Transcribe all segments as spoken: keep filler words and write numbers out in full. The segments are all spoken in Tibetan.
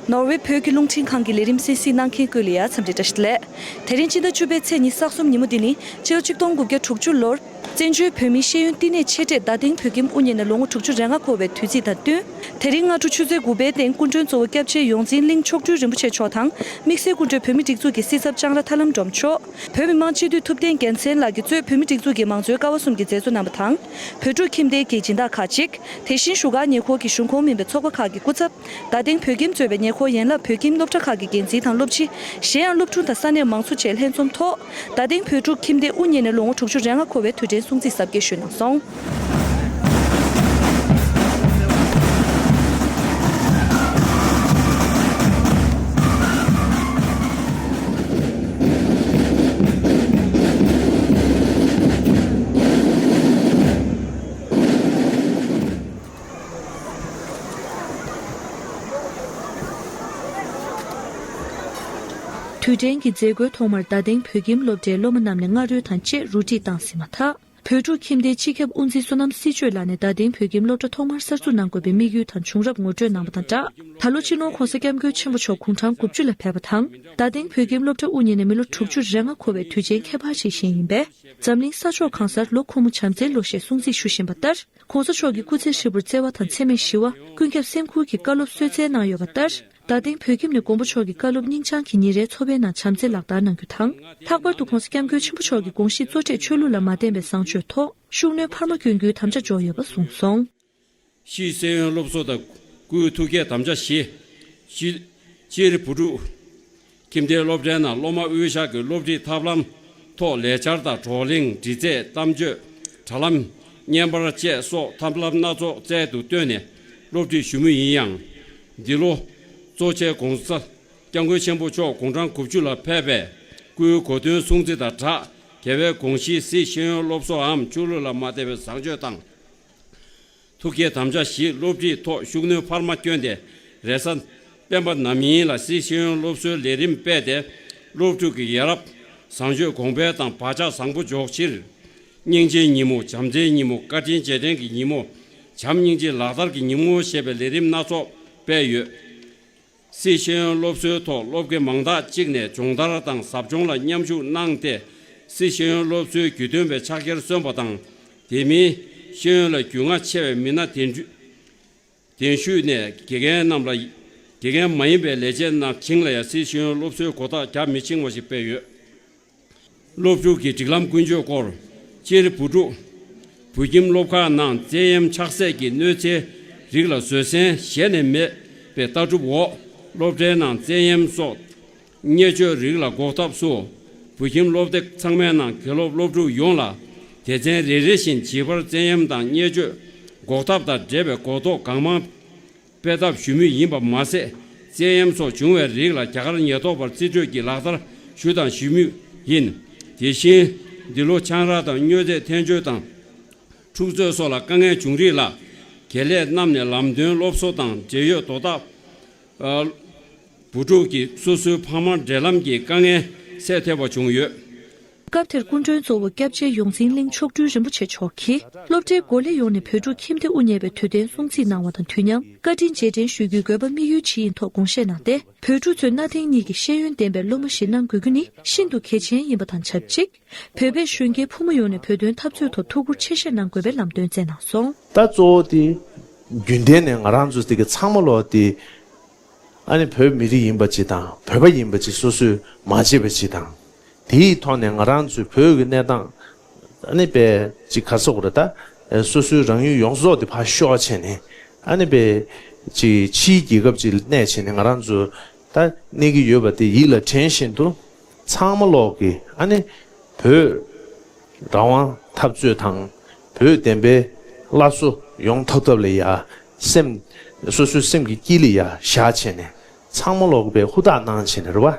ནོར་ཝེ་བོད་ཀྱི་རླུང་འཕྲིན་ཁང་གི་ལས་རིམ་གསན་གཟིགས་གནང་མཁན་ཀུན་ལ་ཡ་འཚམས་འདྲི་བཀྲ་ཤིས་བདེ་ལེགས། དེ་རིང་སྤྱི་ཟླ་བཅུ་པའི་ཚེས་ཉི་ཤུ་རྩ་གསུམ་ཉིན་མོ་འདི་ནི་ཕྱི་ལོ་ཆིག་སྟོང་དགུ་བརྒྱ་དྲུག་ཅུ་ལོར་བཙན་བྱོལ་བོད་མིའི་ཤེས་ཡོན་བསྟི་གནས་ཆེ་གྲས་རྡ་སྟེང་བོད་ཁྱིམ་དབུ་བརྙེས་ནས་ལོ་ངོ་དྲུག་ཅུ་རེ་ལྔ་འཁོར་བའི་དུས་ཚིགས་དང་བསྟུན། དེ་རིང་སྔ་དྲོ་ཆུ་ཚོད་དགུ་པའི་སྟེང་སྐུ་མགྲོན་གཙོ་བོ་སྐྱབས་རྗེ་ཡོངས་འཛིན་གླིང་མཆོག་སྤྲུལ་རིན་པོ་ཆེ་མཆོག་དང་དམིགས་བསལ་སྐུ་མགྲོན་བོད་མིའི་སྒྲིག་འཛུགས་ཀྱི་སྲིད་ཚབ་ལྕང་ར་ཐར་ལམ་སྒྲོལ་མ་མཆོག་བོད་མི་མང་སྤྱི་འཐུས་ཐུབ་བསྟན་རྒྱལ་མཚན་ལགས་ཀྱིས་གཙོས་བོད་མིའི་སྒྲིག་འཛུགས་ཀྱི་མང་གཙོའི་ཀ་བ་གསུམ་གྱི་མཛད་གཙོ་རྣམ་པ་དང་། བོད་ཕྲུག་ཁྱིམ་སྡེ་གི་སྦྱིན་བདག་ཁག་ཅིག་དེ་བཞིན་བཞུགས་སྒར་ཉེ་འཁོར་གྱི་གཞུང་ཁོངས་མིན་པའི་ཚོགས་པ་ཁག་གི་སྐུ་ཚབ། རྡ་སྟེང་བོད་ཁྱིམ་གཙོས་པའི་ཉེ་འཁོར་ཡན་ལག་བོད་ཁྱིམ་སློབ་གྲྭ་ཁག་གི་འགན་འཛིན་དང་སློབ་སྤྱི། གཞན་ཡང་སློབ་ཕྲུག་དང་ས་གནས་མང་ཚོགས་བཅས་ལྷན་འཛོམས་ཐོག་རྡ་སྟེང་བོད་ཕྲུག་ཁྱིམ་སྡེ་དབུ་བརྙེས་ནས་ལོ་ངོ་དྲུག་ཅུ་རེ་ལྔ་འཁོར་བའི་དུས་དྲན་སྲུང་བརྩི་གཟབ་རྒྱས་ཞུས་གནང་སོང་། དུས་དྲན་གྱི་མཛད་སྒོའི་ཐོག་མར་རྡ་སྟེང་བོད་ཁྱིམ་སློབ་གྲྭའི་སློབ་མ་རྣམས་ནས་རྔ་རོལ་དང་བཅས་རུ་སྒྲིག་བཏང་ཟིན་མ་ཐག་བོད་ཕྲུག་ཁྱིམ་སྡེའི་སྤྱི་ཁྱབ་དབུ་འཛིན་བསོད་ནམས་སྲིད་གཅོད་ལགས་ནས་རྡ་སྟེང་བོད་ཁྱིམ་སློབ་གྲྭ་ཐོག་མར་གསར་འཛུགས་གནང་དགོས་པའི་དམིགས་ཡུལ་དང་བྱུང་རབས་ངོ་སྤྲོད་གནང་བ་དང་སྦྲགས། ད་ལོ་སྤྱི་ནོར་༧གོང་ས་༧སྐྱབས་མགོན་ཆེན་པོ་མཆོག་དགུང་གྲངས་དགུ་བཅུ་ལ་ཕེབས་པ་དང་། རྡ་སྟེང་བོད་ཁྱིམ་སློབ་གྲྭ་དབུ་བརྙེས་ནས་མི་ལོ་དྲུག་ཅུ་རེ་ལྔ་འཁོར་བའི་དུས་ཆེན་ཁྱད་པར་ཅན་ཞིག་ཡིན་པས། འཛམ་གླིང་ས་ཕྱོགས་གང་སར་ལོ་འཁོར་མོ་བྱམས་བརྩེའི་ལོ་ཞེས་སྲུང་བརྩི་ཞུ་བཞིན་པ་ལྟར། ༧གོང་ས་མཆོག་གི་སྐུ་ཚེ་ཧྲིལ་པོར་བརྩེ་བ་དང་འཚེ་མེད་ཞི་བ། ཀུན་ཁྱབ་སེམས་ཁུར་གྱི་བཀའ་སློབ་གསོལ་སྩལ་གནང་ཡོད་པ་ལྟར། རྡ་སྟེང་བོད་ཁྱིམ་ནས་མགོན་པོ་མཆོག་གི་བཀའ་སློབ་སྙིང་བཅངས་ཀྱིས་ཉིན་རེའི་འཚོ་བའི་ནང་བྱམས་བརྩེ་ལག་བསྟར་གནང་རྒྱུ་དང་། ལྷག་པར་དུ་༧གོང་ས་༧སྐྱབས་མགོན་ཆེན་པོ་མཆོག་གི་དགོངས་གཞི་གཙོ་གྲས་ཆོས་ལུགས་ལ་མ་བརྟེན་པའི་བཟང་སྤྱོད་ཐོག་ཤུགས་སྣོན་འཕར་མ་བསྐྱོན་རྒྱུའི་དམ་བཅའ་འཇོག་ཡོད་པ་གསུངས་སོང་། ཕྱིའི་ཤེས་ཡོན་སློབ་གསོ་དང་སྐུའི་ཐུགས་བསྐྱེད་དམ་བཅའ་བཞི། སྤྱིར་སྤྱིར་བུ་ཕྲུག་ཁྱིམ་སྡེའི་སློབ་གྲྭའི་ནང་སློབ་མ་དབུས་ཤར་གྱི་སློབ་ཁྲིད་ཐབས་ལམ་ཐོག་ལས་འཆར་དང་བགྲོ་གླེང་། འདྲི་རྩད། གཏམ་བརྗོད། དྲ་ལམ། བརྙན་པར་བཅས་སོགས་ཐབས་ལམ་སྣ་ཚོགས་རྩལ་དུ་བཏོན་ནས་སློབ་ཁྲིད་ཞུ་མུས་ཡིན་ཡང་། འདི་ལོ་གཙོ་ཆེ་༧གོང་ས་༧སྐྱབས་མགོན་ཆེན་པོ་མཆོག་དགུང་གྲངས་དགུ་བཅུ་ལ་ཕེབས་པས། སྐུའི་གོ་སྟོན་སྲུང་བརྩི་དང་སྦྲགས། རྒྱལ་བའི་དགོངས་གཞིའི་སྲིད་ཤེས་ཡོན་སློབ་གསོའམ་ཆོས་ལུགས་ལ་མ་བརྟེན་པའི་བཟང་སྤྱོད་དང་། ཐུགས་བསྐྱེད་དམ་བཅའ་བཞིའི་སློབ་ཁྲིད་ཐོག་ཤུགས་སྣོན་འཕར་མ་བསྐྱོན་ཏེ། རེས་གཟའ་སྤེན་པ་ནམ་ཡིན་ལ་སྲིད་ཤེས་ཡོན་སློབ་གསོའི་ལས་རིམ་སྤེལ་ཏེ། སློབ་ཕྲུག་གི་ཡ་རབས་བཟང་སྤྱོད་གོང་འཕེལ་དང་བག་ཆགས་བཟང་པོ་འཇོག་ཕྱིར། སྙིང་རྗེའི་ཉིན་མོ། བྱམས་བརྩེའི་ཉིན་མོ། བཀའ་དྲིན་རྗེས་དྲན་གྱི་ཉིན་མོ། བྱམས་སྙིང་རྗེ་ལག་བསྟར་གྱི་ཉིན་མོ་ཞེས་པའི་ལས་རིམ་སྣ་ཚོགས་སྤེལ་ཡོད། སྲིད་ཤེས་ཡོན་སློབ་གསོའི་ཐོག་སློབ་དགེ་མང་དག་ཅིག་ནས་སྦྱོང་བརྡར་དང་ཟབ་སྦྱོང་ལ་མཉམ་ཞུགས་གནང་སྟེ། སྲིད་ཤེས་ཡོན་སློབ་གསོའི་རྒྱུས་སྟོན་པའི་ཕྱག་འཁྱེར་སོན་པ་དང་། དེ་མིན་ཤེས་ཡོན་ལ་རྒྱུས་མངའ་ཆེ་བའི་མི་སྣ་གདན་ཞུ་གདན་ཞུས་ནས་དགེ་རྒན་རྣམས་ལ་དགེ་རྒན་མ་ཡིན་པའི་ལས་བྱེད་རྣམས་བྱིངས་ལ་ཡང་སྲིད་ཤེས་ཡོན་སློབ་གསོའི་གོ་རྟོགས་རྒྱ་མི་ཆིང་བ་ཞིག་སྤེལ་ཡོད། སློབ་ཕྲུག་གི་སྒྲིག་ལམ་ཀུན་སྤྱོད་སྐོར། སྤྱིར་བུ་ཕྲུག་བོད་ཁྱིམ་སློབ་ཁག་ནང་བཙན་གཡེམ་ཆགས་སྲེད་ཀྱི་གནོད་འཚེའི་རིགས་ལ་བཟོད་བསྲན་གཞན་ནས་མེད་པའི་ལྟ་གྲུབ་འོག་སློབ་གྲྭའི་ནང་བཙན་གཡེམ་སོགས་བརྙས་བཅོས་རིགས་ལ་འགོག་ཐབས་སུ། བོད་ཁྱིམ་སློབ་སྡེ་ཚང་མའི་ནང་དགེ་སློབ་སློབ་ཕྲུག་ཡོངས་ལ་སྡེ་ཚན་རེ་རེ་བཞིན་བྱིས་པར་བཙན་གཡེམ་དང་བརྙས་བཅོས་འགོག་ཐབས་དང་འབྲེལ་བའི་གོ་རྟོགས་གང་མང་སྤེལ་ཐབས་ཞུ་མུས་ཡིན་པ་མ་ཟད། བཙན་གཡེམ་སོགས་བྱུང་བའི་རིགས་ལ་རྒྱ་གར་ཉེན་རྟོག་པར་རྩིས་སྤྲོད་ཀྱིས་ལག་བསྟར་ཞུ་དང་ཞུ་མུས་ཡིན། དེ་བཞིན་འདི་ལོ་ཆང་རག་དང་སྨྱོ་རྫས་འཐེན་སྤྱོད་དང་འཁྲུག་རྩོད་སོགས་ལ་དཀའ་ངལ་བྱུང་རིགས་ལ་དགེ་ལས་རྣམས་ནས་ལམ་སྟོན་སློབ་གསོ་དང་འབྲེལ་ཡོད་དོ་བདག་ཨ་བུ་ཕྲུག་གིས་སོ་སོའི་ཕ་མར་འབྲེལ་ལམ་གྱི་དཀའ་ངལ་སེལ་ཐེབས་པ་བྱུང་ཡོད། སྐབས་དེར་སྐུ་མགྲོན་གཙོ་བོ་སྐྱབས་རྗེ་ཡོངས་འཛིན་གླིང་མཆོག་སྤྲུལ་རིན་པོ་ཆེ་མཆོག་གིས་སློབ་གྲྭའི་འགོ་ལས་ཡོངས་ནས་བོད་ཕྲུག་ཁྱིམ་སྡེ་དབུ་བརྙེས་པའི་དུས་དྲན་སྲུང་བརྩི་གནང་བ་དང་དུས་མཉམ་བཀའ་དྲིན་རྗེས་དྲན་ཞུ་རྒྱུའི་དགོས་པ་དམིགས་ཡུལ་ཇི་ཡིན་ཐོག་དགོངས་བཞེས་གནང་སྟེ། བོད་ཕྲུག་ཚོས་གནའ་དེང་གཉིས་ཀྱི་ཤེས་ཡོན་ལྡན་པའི་སློབ་མ་ཞིག་གནང་དགོས་རྒྱུ་ནི་ཤིན་ཏུ་གལ་ཆེན་ཡིན་པ་དང་ཆབས་ཅིག་བོད་པའི་གཞོན་སྐྱེས་ཕོ་མོ་ཡོངས་ནས་བོད་དོན་འཐབ་རྩོད་ཐོག་ཐུགས་ཁུར་ཆེ་བཞེས་གནང་དགོས་པའི་ལམ་སྟོན་བསྩལ་གནང་སོང་། ད་གཙོ་བོ་དེ་རྒྱུན་ལྡན་ནས་ང་རང་ཚོ་དེ་ག་ཚང་མ་ལོག་དེ་ཨ་ནི་བོད་མི་རིགས་ཡིན་པ་ཅིག་དང་བོད་པ་ཡིན་པ་ཅིག་སོ་སོས་མ་བརྗེད་པ་ཅིག་དང་། དེའི་ཐོག་ནས་ང་རང་ཚོའི་བོད་ཀྱི་གནས་སྟངས་ཨ་ནི་དཔེ་ཅིག་ག་ཟེར་དགོས་རེད། ད་སོ་སོའི་རང་ཡུལ་ཡོངས་རྫོགས་དེ་ཕར་ཤོར་བྱས་ནས་ཨ་ནི་དཔེ་ཅིག་ཕྱིའི་རྒྱལ་ཁབ་ཅིག་ལ་གནས་བྱས་ནས་ང་རང་ཚོ་ད་གནས་ཀྱི་ཡོད་པ་དེ་ཡིད་ལ་དྲན་བཞིན་དུ་ཚང་མ་ལོག་གི་ཨ་ནི་བོད་རང་དབང་འཐབ་རྩོད་དང་བོད་བདེན་པའི་སླར་གསོ་ཡོང་ཐབས་ཐབས་ལ་ཡ་སེམས་སོ་སོའི་སེམས་ཀྱི་དཀྱིལ་ལ་ཡ་བཞག་བྱས་ནས་ཚང་མ་ལོག་པའི་ཧུར་ཐག་གནང་བྱས་ནས་རེད་བ།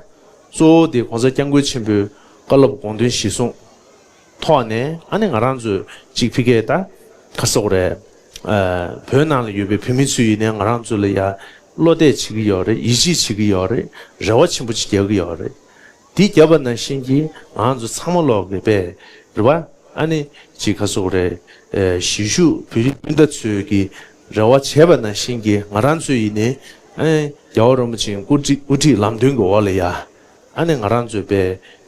གཙོ་བོ་དེ་གོང་ས་སྐྱབས་མགོན་ཆེན་པོའི་བཀའ་སློབ་དགོངས་དོན་གཞིར་བཟུང་ཐོག་ནས་ཨ་ནི་ང་རང་ཚོས་གཅིག་ཕི་ཀའི་ད་ག་ཟེར་དགོས་རེད། བོད་ནང་ལ་ཡོད་པའི་བོད་མི་ཚོས་ཡིན་ནའི་ང་རང་ཚོ་ལ་ཡ་བློ་གཏད་བྱེད་ཀྱི་ཡོད་རེད། ཡིད་ཆེས་བྱེད་ཀྱི་ཡོད་རེད། རེ་བ་ཆེན་པོ་ཅིག་རྒྱག་གི་ཡོད་རེད། འདི་བརྒྱབ་པ་ནང་བཞིན་གྱི་ང་ཚོ་ཚང་མ་ལོག་གི་དཔེ་རེད་བ། ཨ་ནི་ཅིག་ག་ཟེར་དགོས་རེད། གཞིས་བཞུགས་བོད་རིགས་སྤུན་ཟླ་ཚོས་ཀྱི་རེ་བ་བྱས་པ་ནང་བཞིན་གྱི་ང་རང་ཚོས་ཡིན་ནའི་ ཨ་ནི་རྒྱལ་བ་རིན་པོ་ཆེའི་དབུ་ཁྲིད་དབུ་ཁྲིད་ལམ་སྟོན་གྱི་འོག་ལ་ཡ། ཨ་ནི་ང་རང་ཚོའི་པའི་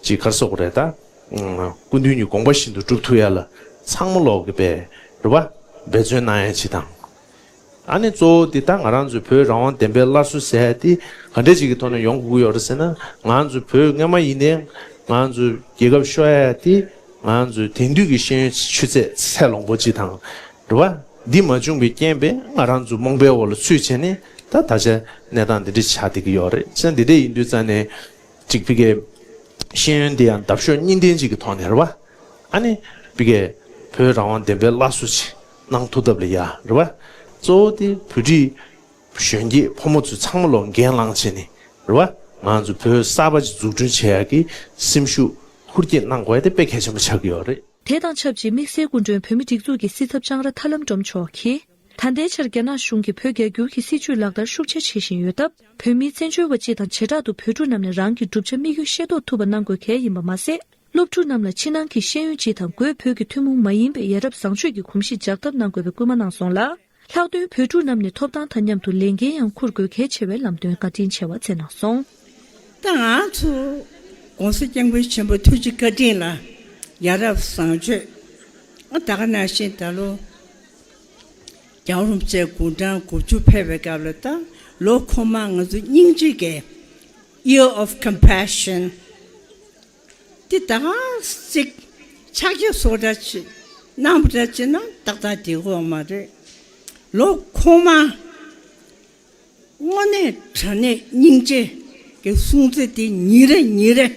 ཅིག་ག་རེ་ཟེར་དགོས་རེད་ད། སྐུ་མདུན་གྱི་དགོངས་པ་བཞིན་དུ་སྒྲུབ་ཐུབ་ཡ་ལ་ཚང་མ་ལོག་གི་པའི་རེད་བ། འབད་བརྩོན་གནང་ཡ་ཅིག་དང་། ཨ་ནི་གཙོ་བོ་འདི་ད་ང་རང་ཚོའི་བོད་རང་དབང་བདེན་པའི་སླར་གསོ་ཟེར་ཡ་དེ་ག་འདྲ་ཅིག་གི་ཐོག་ནས་ཡོང་དགོས་ཀྱི་ཡོད་རེད་ཟེར་ན། ང་རང་ཚོ་བོད་སྔོན་མ་ཡིན་ནའི་ང་རང་ཚོའི་རྒྱལ་ཁབ་ཤོར་ཡ་དེ་ང་རང་ཚོའི་དེང་དུས་ཀྱི་ཤེས་ཡོན་ཆུ་ཚད་ཚད་ལོངས་པོ་ཅིག་དང་། རེད་བ། འདི་མ་བྱུང་བའི་རྐྱེན་པས་ང་རང་ཚོ་རྨོངས་པའི་འོག་ལ་ཚུད་བྱས་ནས་ད་ད་ཆ་གནས་སྟངས་འདི་འདྲ་ཆགས་བསྡད་ཀྱི་ཡོད་རེད། ཅང་འདི་འདྲ་ཡིན་དུས་ཙང་ནས་ཅིག་ཕ་གིའི་ཤེས་ཡོན་འདི་ཡང་འདབ་གཤོག་གཉིས་ལྡན་ཅིག་གི་ཐོག་ནས་རེད་བ། ཨ་ནི་ཕ་གིའི་བོད་རང་དབང་བདེན་པའི་སླར་གསོ་ཅིག་གནང་ཐུབ་ཐབས་ལ་ཡ་རེད་བ། གཙོ་བོ་དེ་བོད་རིགས་གཞོན་སྐྱེས་ཕོ་མོ་ཚོ་ཚང་མ་ལོ་འགན་བླངས་བྱས་ནས་རེད་བ། ང་ཚོ་བོད་གསར་པ་ཅིག་འཛུགས་སྐྲུན་བྱེད་ཡག་གི་སེམས་ཤུགས་ཧུར་སྐྱེད་གནང་དགོས་ཡ་དེ་དཔེ་གལ་ཆེན་པོ་ཆགས་ཀྱི་ཡོད་རེད། དེ་དང་ཆབས་ཅིག་དམིགས་བསལ་སྐུ་མགྲོན་བོད་མིའི་སྒྲིག་འཛུགས་ཀྱི་སྲིད་ཚབ་ལྕང་ར་ཐར་ལམ་སྒྲོལ་མ་མཆོག་གིས། ད་ལྟའི་ཆར་རྒྱ་ནག་གཞུང་གིས་བོད་རྒྱ་བསྒྱུར་གྱི་སྲིད་བྱུས་ལག་བསྟར་ཤུགས་ཆེ་བྱེད་བཞིན་ཡོད་སྟབས། བོད་མིའི་བཙན་བྱོལ་བ་སྤྱི་དང་བྱེ་བྲག་ཏུ་བོད་ཕྲུག་རྣམས་ནས་རང་གི་གྲུབ་ཆ་དམིགས་ཡུལ་ཤེས་རྟོགས་ཐུབ་པ་གནང་དགོས་གལ་ཡིན་པ་མ་ཟད། སློབ་ཕྲུག་རྣམས་ལ་ཕྱི་ནང་གི་ཤེས་ཡོན་སྤྱི་དང་སྒོས་བོད་ཀྱི་ཐུན་མོང་མ་ཡིན་པའི་ཡ་རབས་བཟང་སྤྱོད་ཀྱི་གོམས་གཤིས་འཇགས་ཐབས་གནང་དགོས་པའི་སྐུལ་མ་གནང་སོང་ལ། ལྷག་དོན་བོད་ཕྲུག་རྣམས་ནས་ཐོབ་ཐང་དང་མཉམ་དུ་ལས་འགན་ཡང་འཁུར་དགོས་གལ་ཆེ་བའི་ལམ་སྟོན་བཀའ་དྲིན་ཆེ་བ་སྩལ་གནང་སོང་། ད་ང་ཚོ་༸གོང་ས་༸སྐྱབས་མགོན་ཆེན་པོ་ཐུགས་རྗེ་བཀའ་དྲིན་ལ་ཡ་རབས་བཟང་སྤྱོད། ཨ་ད་ག་ནང་བཞིན་ད་ལོ་རྒྱལ་བ་རིན་པོ་ཆེ་དགུང་གྲངས་དགུ་བཅུ་ཕེབས་པའི་སྐབས་ལ་ད་ལོ་འཁོར་མ་ང་ཚོ་སྙིང་རྗེ་གི་Year of Compassion། དེ་ད་ག་ཟིག་ཕྱག་རྒྱ་སོགས་འདྲ་ཅིག་གནང་བ་འདྲ་ཅིག་ན་ཏག་ཏག་དེ་གོ་མ་རེད། ལོ་འཁོར་མ་དངོས་གནས་དྲང་གནས་སྙིང་རྗེ་གི་སྲུང་བརྩི་དེ་ཉིན་རེ་ཉིན་རེ་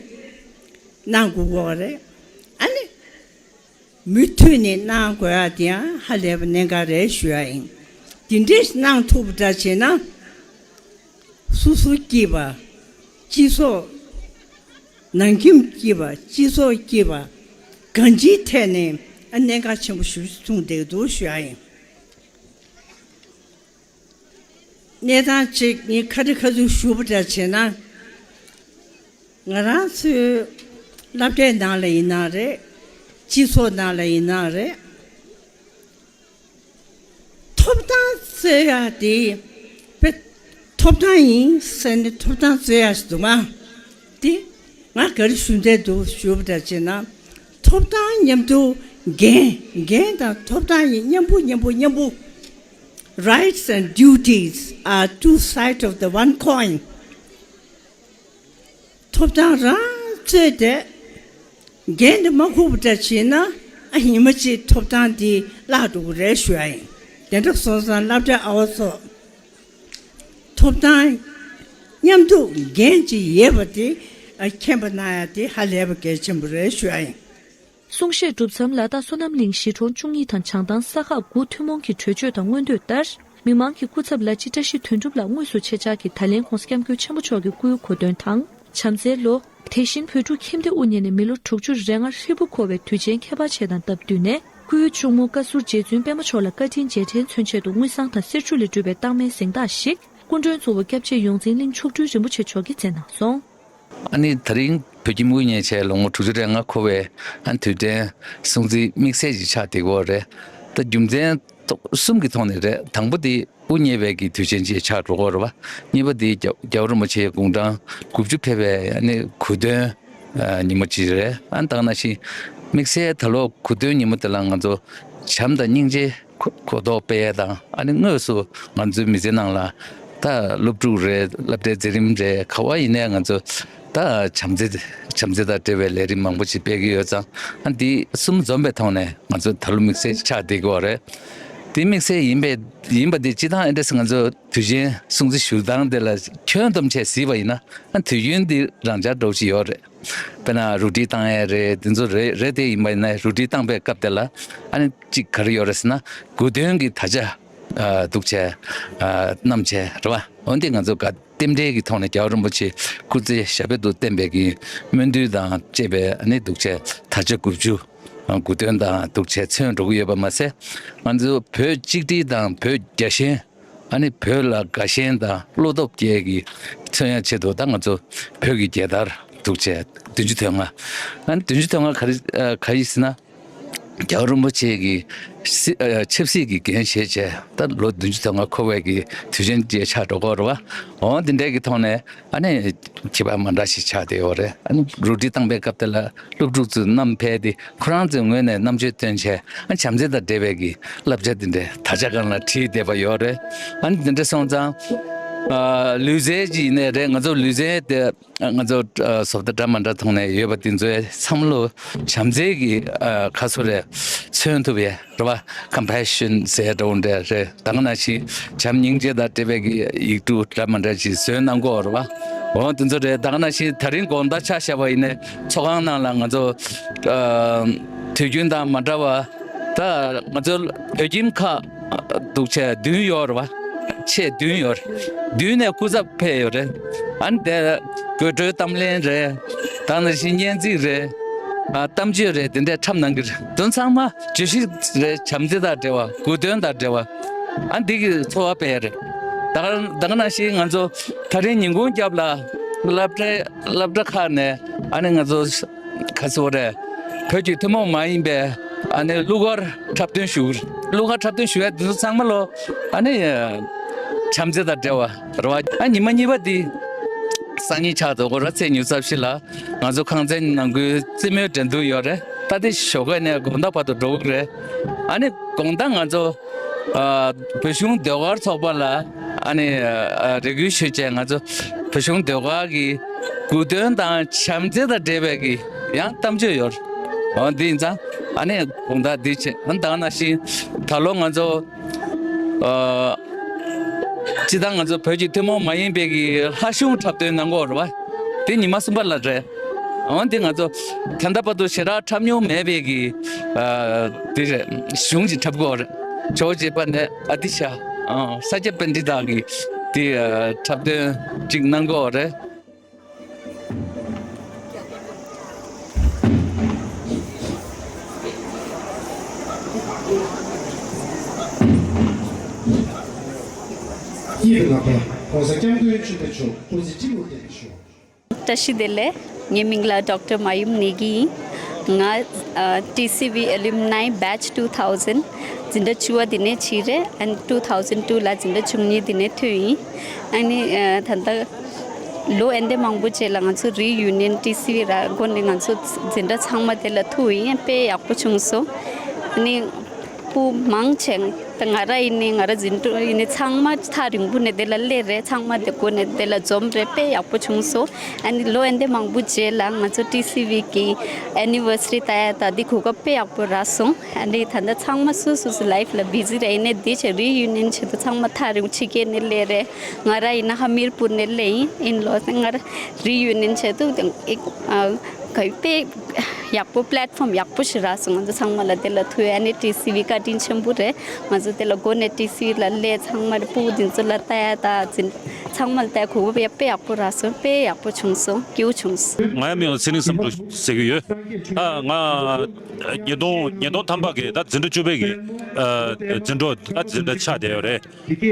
གནང་དགོས་གོ་རེད། ཨ་ནི་མུ་མཐུད་ནས་གནང་དགོས་ཡ་དེ་ཡང་ཧ་ལས་པ་གནད་འགག་རེད་ཞུ་ཡ་ཡིན། དེ་འདྲས་གནང་ཐུབ་པ་འདྲ་བྱས་ན། སོ་སོ་སྐྱིད་པ། སྤྱི་ཚོགས། ནང་ཁྱིམ་སྐྱིད་པ། སྤྱི་ཚོགས་སྐྱིད་པ། གང་ཅིའི་ཐད་ནས་ཨ་གནད་འགག་ཆེན་པོ་ཞིག་མཚུངས་བསྡད་འདུག་ཞུ་ཡ་ཡིན། གནས་སྟངས་གཅིག་ངས་ཁ་རི་ཁ་ཐུག་ཞུ་བ་འདྲ་བྱས་ན། ང་རང་ཚོའི་སློབ་གྲྭའི་ནང་ལ་ཡིན་ན་རེད། སྤྱི་ཚོགས་ནང་ལ་ཡིན་ན་རེད། ཐོབ་ཐང་རྩོད་ཡ་དེ་པེ། ཐོབ་ཐང་ཡིན་ཟེར་ནས་ཐོབ་ཐང་རྩོད་ཡ་ཞིག་འདུག་མ། དེ་ང་ག་རེ་ཞུ་འདོད་འདུག་ཞུ་བ་འདྲ་བྱས་ན། ཐོབ་ཐང་མཉམ་དུ་འགན་འགན་དང་ཐོབ་ཐང་ཡིན་མཉམ་པོ་མཉམ་པོ་མཉམ་པོ། Rights and duties are two sides of the one coin. ཐོབ་ཐང་རང་རྩོད་དེ། འགན་དེ་མ་འཁུར་བ་འདྲ་བྱས་ན་ཨ་ཉི་མ་གཅིག་ཐོབ་ཐང་དེ་བརླག་འགྲོ་གི་རེད་ཞུ་ཡ་ཡིན། དེ་འདྲ་སོང་ཙང་སློབ་གྲྭའི་ཨ་བ་ཚོ། ཐོབ་ཐང་མཉམ་དུ་འགན་གཅིག་ཡོད་པ་དེ་ཨ་མཁྱེན་པ་གནང་ཡ་དེ་ཧ་ལས་པ་གལ་ཆེན་པོ་རེད་ཞུ་ཡ་ཡིན། གསུང་བཤད་གྲུབ་མཚམས་ལ་ད་བསོད་ནམས་གླིང་གཞིས་གྲོང་བཅུ་གཉིས་དང་བྱང་ཐང་ས་ཁག་དགུ་ཐུན་མོང་གི་གྲོས་ཆོད་དང་མངོན་འདོད་ལྟར། མི་མང་གི་སྐུ་ཚབ་ལ་སྤྱི་བཀྲ་ཤིས་དོན་གྲུབ་ལགས་དངོས་སུ་ཆེད་བཅར་གྱིས་ད་ལན་༸གོང་ས་༸སྐྱབས་མགོན་ཆེན་པོ་མཆོག་གི་སྐུའི་གོ་སྟོན་དང་། བྱམས་བརྩེའི་ལོ། དེ་བཞིན་བོད་ཕྲུག་ཁྱིམ་སྡེ་དབུ་བརྙེས་ནས་མི་ལོ་དྲུག་ཅུ་རེ་ལྔ་ཧྲིལ་པོ་འཁོར་བའི་དུས་ཆེན་ཁྱད་པར་ཅན་དང་སྟབས་བསྟུན་ནས། སྐུའི་གཅུང་མོ་བཀའ་ཟུར་རྗེ་བཙུན་པད་མ་མཆོག་ལ་བཀའ་དྲིན་རྗེས་དྲན་མཚོན་ཆེད་དུ་དངུལ་སྲང་དང་གསེར་ཆུ་ལས་གྲུབ་པའི་རྟགས་མའི་གཟེངས་རྟགས་ཤིག་སྐུ་མགྲོན་གཙོ་བོ་སྐྱབས་རྗེ་ཡོངས་འཛིན་གླིང་མཆོག་སྤྲུལ་རིན་པོ་ཆེ་མཆོག་གིས་མཛད་གནང་སོང་། ཨ་ནི་དེ་རིང་བོད་ཁྱིམ་དབུ་བརྙེས་བྱས་ལོ་ངོ་དྲུག་ཅུ་རེ་ལྔ་འཁོར་བའི་ཨ་ནི་དུས་དྲན་སྲུང་བརྩི་དམིགས་བསལ་ཞིག་ཆགས་བསྡད་ཀྱི་ཡོད་རེད། ད་རྒྱུ་མཚན་གསུམ་གྱི་ཐོག་ནས་རེད། དང་པོ་དེ་དབུ་བརྙེས་པའི་གི་དུས་ཆེན་ཅིག་ཆགས་འགྲོ་གི་ཡོད་རེད་བ། གཉིས་པ་དེ་རྒྱལ་རྒྱལ་བ་རིན་པོ་ཆེ་དགུང་གྲངས་དགུ་བཅུ་ཕེབས་པའི་ཨ་ནི་གོ་སྟོན་ཨ་ཉིན་མོ་ཅིག་རེད། ཨ་ནི་ད་ག་ནང་བཞིན་དམིགས་བསལ་ད་ལོ་གོ་སྟོན་ཉིན་མོ་དེ་ལ་ང་ཚོ་བྱམས་དང་སྙིང་རྗེ་གོ་གོ་རྟོགས་སྤེལ་ཡས་དང་། ཨ་ནི་དངོས་སུ་ང་ཚོའི་མི་ཚེ་ནང་ལ་ད་སློབ་ཕྲུག་རེད། སློབ་གྲྭའི་མཛད་རིམ་རེད། ག་བ་ཡིན་ནའི་ང་ཚོ་ད་བྱམས་བརྩེ་བྱམས་བརྩེ་དང་འབྲེལ་བའི་ལས་རིམ་མང་པོ་ཞིག་སྤེལ་གྱི་ཡོད་ཙང་། ཨ་འདི་གསུམ་འཛོམས་པའི་ཐོག་ནས་ང་ཚོ་ད་ལོ་དམིགས་བསལ་ཆགས་བསྡད་ཀྱི་ཡོད་རེད། དེ་དམིགས་བསལ་ཡིན་པའི་ཡིན་པ་དེ་སྤྱིར་བཏང་ཨེ་འདྲས་ང་ཚོ་དུས་ཆེན་སྲུང་བརྩི་ཞུ་སྟངས་དེ་ལ་ཁྱོན་བསྡོམས་བྱས་གཟིགས་པ་ཡིན་ན། ཨ་དུས་རྒྱུན་འདི་རང་འཇགས་འདྲ་བོ་ཞིག་ཡོད་རེད། དཔེར་ན་རུ་སྒྲིག་བཏང་ཡས་རེད། དེ་ཚོ་རེད་རེད། དེ་ཡིན་པ་ཡིན་ན་རུ་སྒྲིག་བཏང་པའི་སྐབས་དེ་ལ་ཨ་ནི་གཅིག་ག་རེ་ཡོད་རེད་ཟེར་ན། གོ་སྟོན་གྱི་དར་ཆ་ཨ་འདུག་བྱས་ཨ་བསྣམས་བྱས་རེད་བ། འོན་ཏེ་ང་ཚོ་ག་རྟེན་འབྲེལ་གྱི་ཐོག་ནས་རྒྱལ་བ་རིན་པོ་ཆེ་སྐུ་ཚེ་ཞབས་པད་དུ་བརྟན་པའི་གི་སྨོན་འདུན་དང་བཅས་པའི་ཨ་ནི་འདུག་བྱས་དར་ཆ་དགུ་བཅུ་ཨ་གོ་སྟོན་དང་འདུག་བྱས་མཚོན་འགྲོ་གི་ཡོད་པ་མ་ཟད། ང་ཚོ་བོད་གཅིག་སྒྲིལ་དང་བོད་རྒྱ་ཞེན། ཨ་ནི་བོད་ལ་དགའ་ཞེན་དང་བློ་སྟོབས་རྒྱས་ཀྱི་མཚོན་ཡ་ཆེད་དུ་ད་ང་ཚོ་བོད་ཀྱི་རྒྱལ་དར་འདུག་བྱས་བདུན་ཅུ་དོན་ལྔ། ཨ་ནི་བདུན་ཅུ་དོན་ལྔ་ག་རེ་ཨ་ག་ཡིན་ཟེར་ན། རྒྱལ་བ་རིན་པོ་ཆེ་གི་ སྲིད་ཨ་ཆབ་སྲིད་ཀྱི་འགན་བཞེས་བྱས་ད་ལོ་བདུན་ཅུ་དོན་ལྔ་འཁོར་བའི་གི་དུས་ཆེན་ཅིག་ཆགས་འགྲོ་གི་ཡོད་རེད་བ། འོ་འདི་འདྲའི་གི་ཐོག་ནས་ཨ་ནི་ཁྱད་པར་མ་འདྲ་ཞིག་ཆགས་བསྡད་ཡོད་རེད། ཨ་ནི་རུ་སྒྲིག་བཏང་པའི་སྐབས་དེ་ལ་སློབ་ཕྲུག་ཚོས་བསྣམས་ཕེབས་ཏེ་ཁོ་རང་ཚོའི་ངོས་ནས་རྣམ་དཔྱོད་བཏོན་བྱས་ཨ་བྱམས་བརྩེ་དང་འབྲེལ་བའི་གི་བསླབ་བྱ་འདི་འདྲའི་དར་ཆ་སྒང་ལ་བྲིས་བསྡད་པ་ཡོད་རེད། ཨ་ནི་འདི་འདྲ་སོང་ཙང་ཨ་ལུས་རྩལ་ཅིག་ཡིན་ནའི་རེད། ང་ཚོ་ལུས་རྩལ་དེ་ང་ཚོ་ཨ་བཟོ་ལྟ་འདྲ་མི་འདྲ་ཐོག་ནས་ཡོད་པ་དེ་ཚོའི་བསམ་བློ་བྱམས་བརྩེ་གི་ཨ་ཁ་སོ་རེ་མཚོན་ཐུབ་ཡས་རེད་བ། ཀམ་པེ་ཤན་ཟེར་འདྲ་བོ་འདྲ་རེད། ད་ག་ནང་བཞིན་བྱམས་སྙིང་རྗེ་དང་འབྲེལ་བའི་གི་ཡིག་འབྲུ་འདྲ་མི་འདྲ་ཅིག་བཟོས་གནང་གི་ཡོད་རེད་བ། འོ་དེ་ཚོ་རེད། ད་ག་ནང་བཞིན་ད་རིང་དགོང་དག་ཆ་བཞག་པ་ཡིན་ནའི་ཚོགས་ཁང་ནང་ལ་ང་ཚོ་ཨ་དུས་རྒྱུན་དང་མ་འདྲ་བ་ད་ང་ཚོ་བོད་ཁྱིམ་ཁག་འདུག་བྱས་བདུན་ཡོད་རེད་བ། ཆེས་བདུན་ཡོད་རེད། བདུན་ནས་སྐུ་ཚབ་ཕེབས་ཡོད་རེད། ཨ་ནི་དེ་དགོད་བྲོའི་གཏམ་གླེང་རེད། ད་ནང་བཞིན་སྙན་ཚིག་རེད། ཨ་གཏམ་བརྗོད་རེད། དེ་འདྲས་འཁྲབ་གནང་གི་རེད། དོན་ཚང་མ་བརྗོད་གཞི་རེད། བྱམས་བརྩེ་དང་འབྲེལ་བ། དགོས་དོན་དང་འབྲེལ་བ། ཨ་འདི་གི་ཚོར་བ་སྤེལ་ཡ་རེད། ད་ག་ད་ག་ནང་བཞིན་ང་ཚོ་ད་རིང་ཉིན་གུང་རྒྱབ་ལ་སློབ་གྲྭ་སློབ་གྲྭ་ཁག་ནས་ཨ་ནི་ང་ཚོ་ག་ཚོད་རེད། བོད་ཀྱི་ཐུན་མོང་མ་ཡིན་པའི་ཨ་ནི་གླུ་གར་འཁྲབ་སྟོན་ཞུ་གི་རེད། གླུ་གར་འཁྲབ་སྟོན་ཞུ་ཡ་འདི་ཚོ་ཚང་མ་ལོ་ཨ་ནི་བྱམས་བརྩེ་དང་འབྲེལ་བ་རེད་བ། ཨ་ཉི་མ་གཉིས་པ་འདི་སང་ཉིན་ཆགས་འགྲོ་གི་རེད། ཚེས་ཉི་ཤུ་རྩ་བཞི་ལ་ང་ཚོ་ཁང་ཚན་ནང་ཁུལ་རྩེད་མོའི་འགྲན་བསྡུར་ཡོད་རེད། ད་དེ་ཞོགས་ཀས་ནས་དགོང་དག་བར་དུ་འགྲོ་གི་རེད། ཨ་ནི་དགོང་དག་ང་ཚོ་ཨ་བོད་གཞུང་ཟློས་གར་ཚོགས་པ་ལ་ཨ་ནི་ཨ་རེ་སྐུལ་ཞུས་བྱས་ང་ཚོ་བོད་གཞུང་ཟློས་གར་གྱི་དགོས་དོན་དང་བྱམས་བརྩེ་དང་འབྲེལ་བའི་གི་ཡང་གཏམ་བརྗོད་ཡོད། འོ་འདི་ཡིན་ཙང་ཨ་ནི་དགོང་དག་འདི་བྱས། ཨ་ནི་ད་ག་ནང་བཞིན་ད་ལོ་ང་ཚོ་ཨ་སྤྱི་བཏང་ང་ཚོ་བོད་ཀྱི་ཐུན་མོང་མ་ཡིན་པའི་གི་ལྷ་གཞུང་འཁྲབ་སྟོན་གནང་གི་ཡོད་རེད་བ། དེ་ཉི་མ་གསུམ་པ་ལ་རེད། འོ་འདི་ང་ཚོ་ད་ལྟ་བར་དུ་ཞེ་དྲག་འཁྲབ་མྱོང་མེད་པའི་གི་ཨ་དེ་རེད། གཞུང་ཅིག་འཁྲབ་དགོས་རེད། ཇོ་བོ་རྗེ་དཔལ་ལྡན་ཨ་ཏི་ཤ་ཨ་ས་སྐྱ་པཎྜི་ཏ་གི་དེ་ཨ་འཁྲབ་སྟོན་ཅིག་གནང་དགོས་རེད། སྐྱིད་ལ་པ་༸གོང་ས་༸སྐྱབས་མགོན་ཆེན་པོ་མཆོག་སྐུ་ཚེ་ཁྲི་ལོ་བརྟན་པར་ཤོག་བཀྲ་ཤིས་བདེ་ལེགས། ངའི་མིང་ལ་ཌོག་ཊར་མ་ཡུམ་ནེ་གི་ཡིན། ང་ཨ་ཊི་སི་ཝི་ཨེ་ལུམ་ནའི་བེ་ཆི་ཊུ་ཐའུ་ཟེན་འཛིན་གྲྭ་བཅུ་པ་དེ་ནས་ཕྱིན་རེད། ཨན་ཊུ་ཐའུ་ཟེན་ཊུ་ལ་འཛིན་གྲྭ་བཅུ་གཉིས་དེ་ནས་ཐོན་ཡིན། ཨ་ནི་ཨ་ད་ལྟ་ལོ་འདི་འདྲ་མང་པོ་རྗེས་ལ་ང་ཚོ་རི་ཡུ་ནི་ཡན་ཊི་སི་ཝི་ར་སྒོ་ནས་ང་ཚོ་འཛིན་གྲྭ་ཚང་མ་དེ་ལ་ཐུག་ཡིན། དཔེ་ཡག་པོ་བྱུང་སོང་། ཨ་ནི་སྤུ་མང་ཆེ་ད་ང་ར་ཡིན་ནའི་ང་ར་འཛིན་གྲྭ་ཡིན་ནའི་ཚང་མ་ཐག་རིང་པོ་ནས་དེ་ལ་སླེབས་རེད། ཚང་མ་དེ་སྒོ་ནས་དེ་ལ་འཛོམས་རེད། དཔེ་ཡག་པོ་བྱུང་སོང་། ཨ་ནི་ལོ་འདི་འདྲ་མང་པོ་རྗེས་ལ་ང་ཚོ་ཊི་སི་ཝི་གི་ཨེ་ནི་ཝར་སི་རི་ལྟ་ཡ་ད་འདི་གོ་སྐབས་དཔེ་ཡག་པོ་རག་སོང་། ཨ་ནི་ད་ལྟ་ཚང་མ་སོ་སོ་སོ་ལའིཕ་ལ་བི་ཟི་རེད། ཡིན་ནའི་དེ་ཆེད་རི་ཡུ་ནི་ཡན་ཆེད་དུ་ཚང་མ་ཐག་རིང་ཕྱི་རྒྱལ་ནས་སླེབས་རེད། ང་ར་ཡིན་ན་ཧ་མིར་པུར་ནས་སླེབས་ཡིན། ཨིན་ལོ་ང་ར་རི་ཡུ་ནི་ཡན་ཆེད་དུ་ཨ་ག་དཔེ་ཡག་པོ་པི་ལེཊ་ཕོམ་ཡག་པོ་ཞིག་རག་སོང་། ང་ཚོ་ཚང་མ་ལ་དེ་ལ་ཐུག་ཡ་ནི་ཊི་སི་ཝི་བཀའ་དྲིན་ཆེན་པོ་རེད། ང་ཚོ་དེ་ལ་སྒོ་ནས་ཊི་སི་ཝི་ལ་སླེབས། ཚང་མ་རེད། སྤུ་གུ་འདི་ཚོ་ལ་ལྟ་ཡ་ད་འཛིན་ཚང་མ་ལ་ལྟ་ཡ་གོ་སྐབས་དཔེ་ཡག་པོ་རག་སོང་། དཔེ་ཡག་པོ་བྱུང་སོང་། སྐྱིད་པོ་བྱུང་སོང་། ང་ཡང་མིང་ལ་ཚེ་རིང་བསམ་གྲུབ་ཟེར་གྱི་ཡོད། ད་ང་ཉིས་སྟོང་ཉིས་སྟོང་ཐམ་པ་གི་ད་འཛིན་གྲྭ་བཅུ་པའི་གི་ཨ་འཛིན་གྲོགས་ད་འཛིན་གྲྭ་ཆགས་བསྡད་ཡོད་རེད།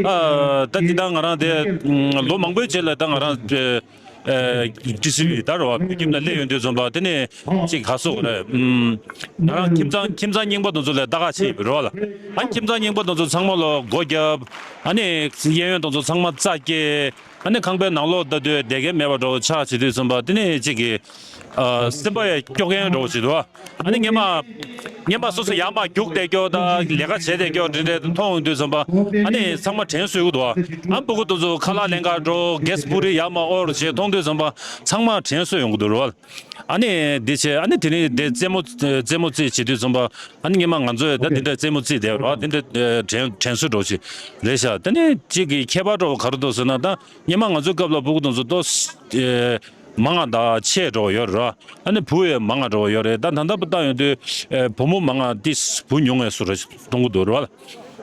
ཨ་ད་འདི་ད་ང་རང་དེ་ལོ་མང་པོའི་རྗེས་ལ་ད་ང་རང་ཨ་ཊི་སི་ཝི་ད་རེད་བ། བོད་ཁྱིམ་ལ་སླེབས་ཡོང་དུས་ཙམ་པ་དེ་ནས་ཅིག་ག་སོགས་རེད། ཨུམ། ང་རང་ཁྱིམ་ཚང་ཁྱིམ་ཚང་རྙིང་པ་དེ་ཚོ་ལ་ལྟ་ག་ཕྱིན་པ་རེད་བ་ལ། ཨ་ཁྱིམ་ཚང་རྙིང་པ་དེ་ཚོ་ཚང་མ་ལ་སྒོ་བརྒྱབ། ཨ་ནི་གཡས་གཡོན་དེ་ཚོ་ཚང་མ་རྩྭ་བསྐྱལ། ཨ་ནི་ཁང་པའི་ནང་ལོགས་ལྟ་དུས་བསྡད་མཁན་མེད་པ་འདྲ་བོ་ཆགས་བྱེད་དུས་ཙམ་པ་དེ་ནས་ཅིག་གི་ཨ་སེམས་པ་ཡང་སྐྱོ་མཁན་འདྲ་བོ་ཞིག་འདུག་ཨ་ནི་སྔོན་མ་སྔོན་མ་སོ་སོ་ཡར་མར་རྒྱུགས་བསྡད་རྒྱུ་དང་ལས་ཀ་བྱས་བསྡད་རྒྱུ་འདི་འདྲ་མཐོང་ཡོང་དུས་ཙམ་པ་ཨ་ནི་ཚང་མ་དྲན་གསོ་ཡོང་གི་འདུག་ཨ་སྤུ་གུ་དེ་ཚོ་ཁ་ལག་ལེན་གར་འགྲོ། གེ་སི་པུ་རི་ཡར་མར་དབོར་བྱས་མཐོང་དུས་ཙམ་པ་ཚང་མ་དྲན་གསོ་ཡོང་གི་འདུག་རེད་བ། ཨ་ནི་འདི་བྱས། ཨ་ནི་དེ་རིང་འདི་རྩེད་མོ་རྩེད་མོ་རྩེད་བྱེད་དུས་ཙམ་པ་ཨ་ནི་སྔོན་མ་ང་ཚོས་ད་འདི་འདྲ་རྩེད་མོ་རྩེས་བསྡད་རེད་བ། འདི་འདྲ་དྲན་དྲན་གསོ་འདྲ་བོ་ཞིག་རེད་ཤག་དེ་ནས་གཅིག་གི་ཁྱད་པར་འདྲ་བོ་ག་རེ་འདུག་ཟེར་ན། ད་སྔོན་མ་ང་ཚོའི་སྐབས་ལ་སྤུ་གུ་དེ་ཚོ་ཏོག་ཙམ་མང་བ་དང་ཆེ་འདྲ་བོ་ཡོད་རེད་བ། ཨ་ནི་བུ་ཡང་མང་བ་འདྲ་བོ་ཡོད་རེད། ད་ད་ལྟ་བུ་བལྟ་ཡོང་དུས་ཨེ་བུ་མོ་མང་བ་ཏིས་བུ་ཉུང་བའི་བཟོ་འདྲ་མཐོང་གི་འདུག་རེད་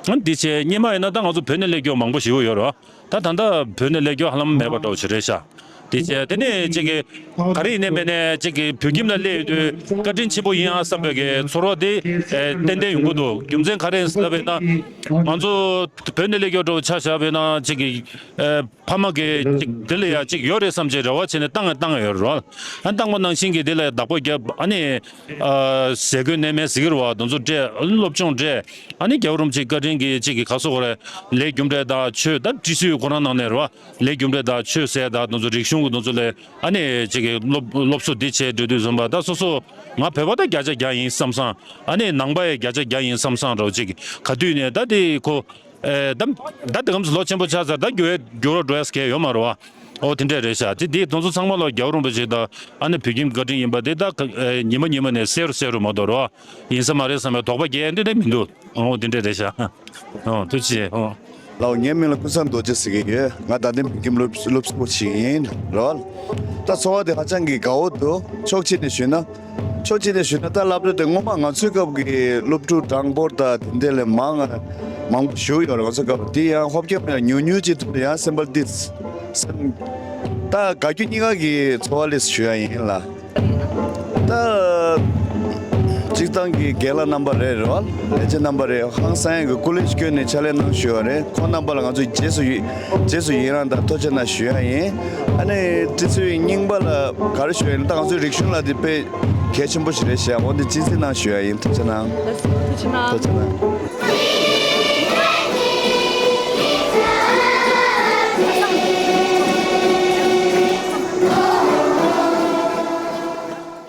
བ། ཨ་ནི་འདི་བྱས་སྔོན་མ་ཡིན་ན་ད་ང་ཚོ་བོད་ནས་སླེབས་རྒྱུ་མང་པོ་ཞེ་པོ་ཡོད་རེད་བ། ད་ད་ལྟ་བོད་ནས་སླེབས་རྒྱུ་ཧ་ལམ་མེད་པ་འདྲ་བོ་ཞིག་རེད་ཤག་དེ་བྱས་དེ་ནས་ཅིག་གི་ག་རེ་ཡིན་ནའི་མིན་ནའི་ཅིག་གི་བོད་ཁྱིམ་ལ་སླེབས་ཡོང་དུས་བཀའ་དྲིན་ཆེན་པོ་ཡིན་ཨ་བསམ་པའི་གི་ཚོར་བ་དེ་ཨེ་ཏན་ཏན་ཡོང་གི་འདུག་རྒྱུ་མཚན་ག་རེ་ཡིན་ཟེར་ལབ་པ་ཡིན་ན། ང་ཚོ་བོད་ནས་སླེབས་ཡོང་འགྲོ་ཆ་བཞག་པ་ཡིན་ན་ཅིག་གི་ཨེ་ཕ་མ་གི་ཅིག་དེ་ལ་ཡ་ཅིག་ཡོད་རེད་བསམ་བྱས་རེ་བ་བྱས་ནས་བཏང་བཏང་ཡོད་རེད་བ། ཨ་བཏང་པ་ནང་བཞིན་གི་དེ་ལ་ཡ་བདག་པོ་བརྒྱབ། ཨ་ནི་ཨ་ཟས་གོས་གནས་མལ་ཟེར་གི་རེད་བ། དེ་ཚོ་སྤྲད། ཨ་ནི་སློབ་སྦྱོང་སྤྲད། ཨ་ནི་རྒྱལ་བ་རིན་པོ་ཆེའི་བཀའ་དྲིན་གྱིས་ཅིག་གི་ག་སོ་གོ་རེད། ལས་རྒྱུ་འབྲས་དང་ཆོས་ད་ཀྲི་སུའི་ཁོ་རང་ནང་ནས་རེད་བ། ལས་རྒྱུ་འབྲས་དང་ཆོས་ཟེར་དང་དེ་ཚོ་རིག་གཞུང་གི་དེ་ཚོ་ལས་ཨ་ནི་ཅིག་གི་སློབ་སློབ་གསོ་འདི་བྱས་འགྲོ་དུས་ཙམ་པ་ད་སོ་སོ་ང་བོད་པ་ད་བརྒྱ་ཆ་བརྒྱ་ཡིན་བསམ་སང་། ཨ་ནི་ནང་པ་ཡང་བརྒྱ་ཆ་བརྒྱ་ཡིན་བསམ་སང་རོ། ཅིག་ག་དུས་ནས་ད་དེ་ཁོ་ཨེ་ད་ད་དེ་གམ་ལོ་ཆེན་པོ་ཆགས་ཚར། ད་འགྱུར་འགྱུར་བ་འགྲོ་ཡ་སྐལ་ཡོད་མ་རེད་བ། ཨོ་དེ་འདྲས་རེད་ཤག་དེ་དེ་དེ་ཚོ་ཚང་མ་ལ་རྒྱལ་བ་རིན་པོ་ཆེ་དང་ཨ་ནི་བོད་ཁྱིམ་བཀའ་དྲིན་ཡིན་པ་དེ་ད་ཉི་མ་ཉི་མ་ནས་གསལ་རུ་གསལ་རུ་མ་གཏོགས་རེད་བ། ཡིན་ས་མ་རེད་བསམ་པའི་དོགས་པ་རྒྱག་ཡ་འདི་འདྲ་མི་འདུག་ཨོ་དེ་འདྲས་རེད་ཤག་ཨོ་ཐུགས་རྗེ་ཆེ། ཨོ། ལགས་སོ། ངའི་མིང་ལ་ཀུན་བཟང་རྡོ་རྗེ་ཟེར་གྱི་ཡོད། ང་རྡ་སྟེང་བོད་ཁྱིམ་སློབ་སློབ་གཙོ་ཞིག་ཡིན་རེད་བ། ད་འཚོ་བ་དེ་ཧ་ཅང་གི་དགའ་བོ་འདུག་ཕྱོགས་གཅིག་ནས་ཞུས་ན། ཕྱོགས་གཅིག་ནས་ཞུས་ན་ད་སློབ་གྲྭ་དེ་སྔོན་མ་ང་ཚོའི་སྐབས་ཀྱི་སློབ་ཕྲུག་གྲངས་འབོར་དང་དེ་འདྲ་ལས་མང་མང་པོ་ཞིག་ཡོད་རེད། ང་ཚོའི་སྐབས་དེ་ཡང་ཧོབ་རྒྱབ་ནས་ཉུང་ཉུང་ཅིག་ཐུབ་ཡང་སེམས་པ་འདི་སེམས་ད་དགའ་སྐྱོ་གཉིས་ཀ་གི་འཚོ་བ་ལས་ཞུ་ཡ་ཡིན་ལ། ད་སྤྱིར་བཏང་གི་རྒན་ལགས་རྣམ་པ་རེད་རེད་བ། ལས་བྱེད་རྣམ་པ་རེད། ཧང་སང་ཡང་གི་སྐུ་ལས་བསྐྱོན་ནས་ཕྱག་ལས་གནང་ཞུ་བ་རེད། ཁོང་རྣམ་པ་ལ་ང་ཚོས་རྗེས་སུ་ཡི་རྗེས་སུ་ཡི་རང་དང་ཐུགས་རྗེ་གནང་ཞུ་ཡ་ཡིན། ཨ་ནི་ཁྲི་ཚོའི་རྙིང་པ་ལ་ག་རེ་ཞུ་ཡ་ཡིན་ད་ང་ཚོའི་རིག་གཞུང་ལ་དེ་དཔེ་གལ་ཆེན་པོ་ཞིག་རེད་ཤག་འོ་འདི་གཅེས་འཛིན་གནང་ཞུ་ཡ་ཡིན། ཐུགས་རྗེ་གནང་། ཐུགས་རྗེ་གནང་། ཐུགས་རྗེ་གནང་།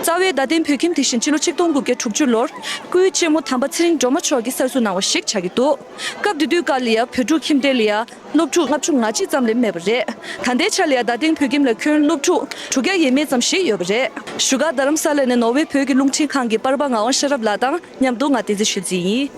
རྩ་བའི་རྡ་སྟེང་བོད་ཁྱིམ་དེ་བཞིན་ཕྱི་ལོ་ཆིག་སྟོང་དགུ་བརྒྱ་དྲུག་ཅུ་ལོར་སྐུའི་གཅེན་མོ་དམ་པ་ཚེ་རིང་སྒྲོལ་མ་མཆོག་གིས་གསར་འཛུགས་གནང་བ་ཞིག་ཆགས་ཀྱི་འདུག་སྐབས་དེ་དུས་སྐབས་ལ་ཡ་བོད་ཕྲུག་ཁྱིམ་སྡེ་ལ་ཡ་སློབ་ཕྲུག་ལྔ་བཅུ་ང་གཅིག་ཙམ་ལས་མེད་པ་རེད། ད་ལྟའི་ཆ་ལ་ཡ་རྡ་སྟེང་བོད་ཁྱིམ་ལ་ཁྱོན་སློབ་ཕྲུག་དྲུག་བརྒྱ་ཡས་མས་ཙམ་ཞིག་ཡོད་པ་རེད། བཞུགས་སྒར་རྡ་རམ་ས་ལ་ནས་ནོར་ཝེ་བོད་ཀྱི་རླུང་འཕྲིན་ཁང་གི་པར་པ་ངག་དབང་ཤེས་རབ་ལགས་དང་མཉམ་དུ་ང་བསྟན་འཛིན་ཆོས་འཛིན་ཡིན།